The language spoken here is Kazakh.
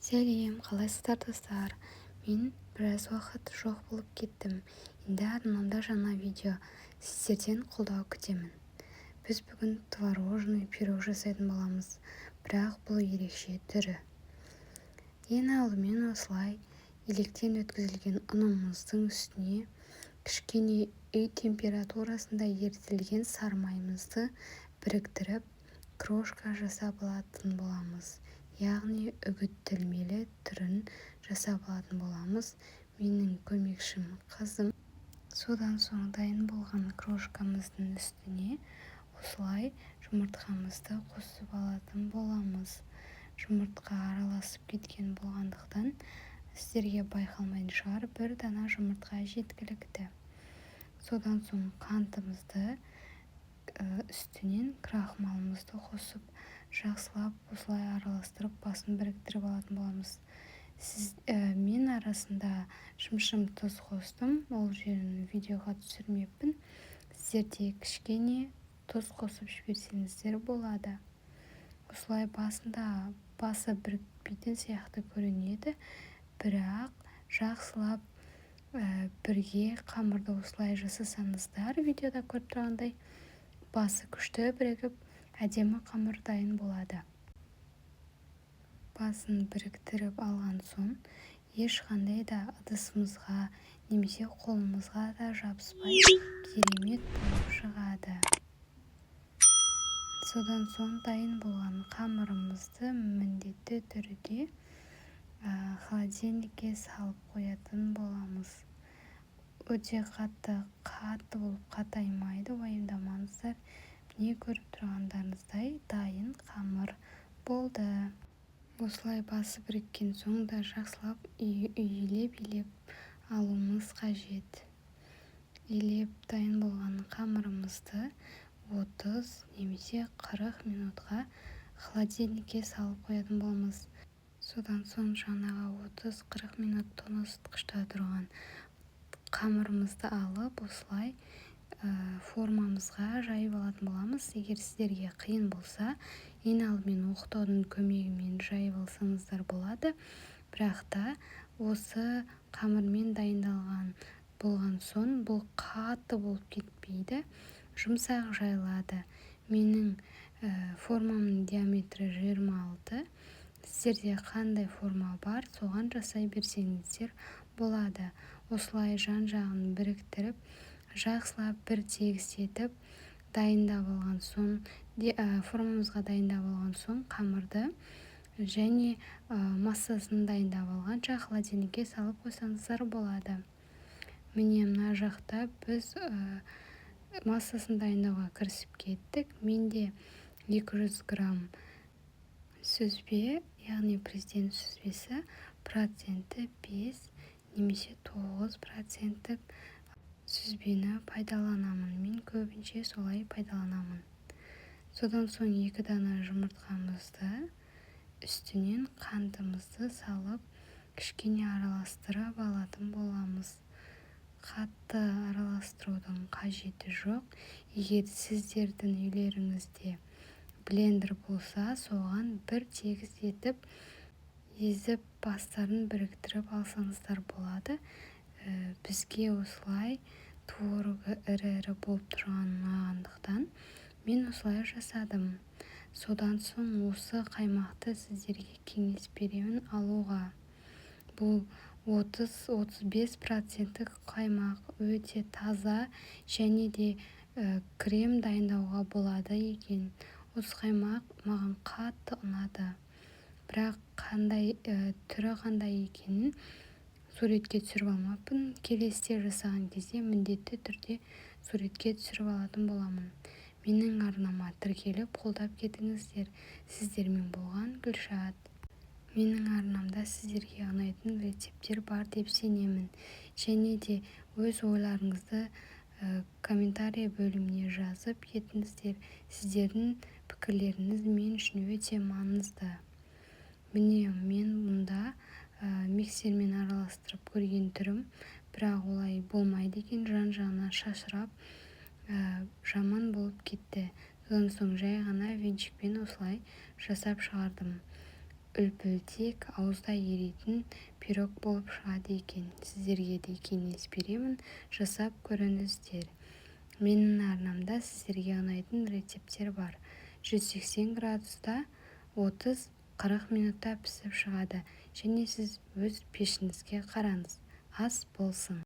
Сәлем, қалайсыздар, достар? Мен біраз уақыт жоқ болып кеттім. Енді арнамда жаңа видео, сіздерден қолдау күтемін. Біз бүгін творожный пирог жасайтын боламыз, бірақ бұл ерекше түрі. Ең алдымен осылай електен өткізілген ұнымыздың үстіне кішкене үй температурасында ерітілген сары майымызды біріктіріп, крошка жасап алатын боламыз, яғни үгіттелмелі түрін жасап алатын боламыз. Менің көмекшім қызым. Содан соң дайын болған крошкамыздың үстіне осылай жұмыртқамызды қосып алатын боламыз. Жұмыртқа араласып кеткен болғандықтан, сіздерге байқалмайтын шығар. Бір дана жұмыртқа жеткілікті. Содан соң қантымызды, үстінен крахмалымызды қосып, жақсылап осылай араластырып, басын біріктіріп алатын боламыз. Мен арасында шымшым тұз қостым, ол жерін видеоға түсірмеппін. Сіздер де кішкене тұз қосып жіберсеңіздер болады. Осылай басында басы бірікпейтін сияқты көрінеді, бірақ жақсылап бірге қамырды осылай жасасаңыздар, видеода көріп тұрғандай, басы күшті бірігіп, әдемі қамыр дайын болады. Басын біріктіріп алған соң, ешқандай да ыдысымызға немесе қолымызға да жабыспай, керемет болып шығады. Содан соң дайын болған қамырымызды міндетті түрде холодильникке салып қоятын боламыз. Өте қатты қатты болып қатаймайды, уайымдамаңыздар. Міне, көріп тұрғандарыңыздай, дайын қамыр болды. Осылай басы біріккен соң да жақсылап илеп-илеп алуымыз қажет. Илеп дайын болған қамырымызды 30 немесе 40 минутқа холодильникке салып қоятын боламыз. Содан соң жаңағы 30-40 минут тоңазытқышта тұрған қамырымызды алып, осылай формамызға жайып алатын боламыз. Егер сіздерге қиын болса, ең алдымен оқтаудың көмегімен жайып алсаңыздар болады. Бірақ та осы қамырмен дайындалған болған соң, бұл қатты болып кетпейді, жұмсақ жайылады. Менің формамның диаметрі 26. Сіздерде қандай форма бар, соған жасай берсеңіздер болады. Осылай жан-жағын біріктіріп, жақсылап бір тегістетіп дайындап алған соң, формамызға дайындап алған соң, қамырды және массасын дайындап алғанша холодильникке салып қойсаңыздар болады. Міне, мына жақта біз массасын дайындауға кірісіп кеттік. Менде 200 грамм сүзбе, яғни Президент сүзбесі, проценті 5 немесе 9 проценттік сүзбені пайдаланамын. Мен көбінше солай пайдаланамын. Содан соң екі дана жұмыртқамызды, үстінен қантымызды салып, кішкене араластырып алатын боламыз. Қатты араластырудың қажеті жоқ. Егер сіздердің үйлеріңізде блендер болса, соған бір тегіс етіп езіп, бастарын біріктіріп алсаңыздар болады. Бізге осылай творогы ірі-ірі болып тұрған ұнағандықтан, мен осылай жасадым. Содан соң осы қаймақты сіздерге кеңес беремін алуға. Бұл 30-35 проценттік қаймақ өте таза және де крем дайындауға болады екен. Осы қаймақ маған қатты ұнады, бірақ қандай түрі қандай екенін суретке түсіріп алмаппын. Келесіде жасаған кезде міндетті түрде суретке түсіріп алатын боламын. Менің арнама тіркеліп, қолдап кетіңіздер. Сіздермен болған Гүлшат. Менің арнамда сіздерге ұнайтын рецепттер бар деп сенемін. Және де өз ойларыңызды комментарий бөліміне жазып кетіңіздер. Сіздердің пікірлеріңіз мен үшін өте маңызды. Міне, мен мұнда миксермен араластырып көрген түрім, бірақ олай болмайды екен, жан-жағына шашырап, жаман болып кетті. Содан соң жай ғана венчикпен осылай жасап шығардым. Үлпілдек, ауызда еритін пирог болып шығады екен. Сіздерге де кеңес беремін, жасап көріңіздер. Менің арнамда сіздерге ұнайтын рецепттер бар. 180 градуста 30-40 минутта пісіп шығады және сіз өз пешіңізге қараңыз. Ас болсын!